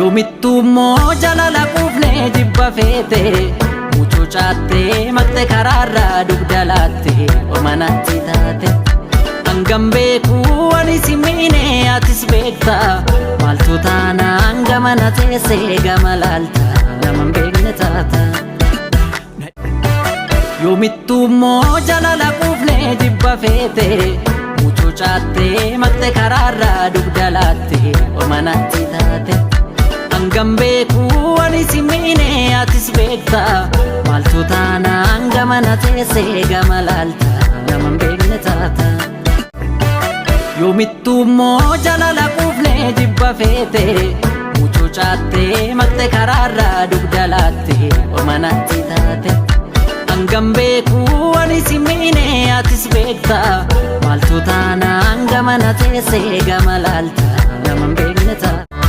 Yoomittuu immoo jalala quufnee jibba feete, mucucaattee maqte karaarraa dugda laatte ormanatti taate. Hangam beekuu ani si miine atis beekta, maaltu taanaan gamana teessee gama laalta, nama hin beekne taata. Yoomittuu immoo jalala quufnee jibba feete, mucucaattee maqte karaarraa dugda laatte ormanatti taate. Hangam beekuu ani si miine atis beekta, maaltu taanaan gamana teessee gama laalta, nama hin beekne taata. Yoomittuu immoo jalala quufnee jibba feete, mucucaattee maqte karaarraa dugda laatte ormanatti taate. Hangam beekuu ani si miine atis beekta, maaltu taanaan gamana teessee gama laalta, nama hin beekne taata.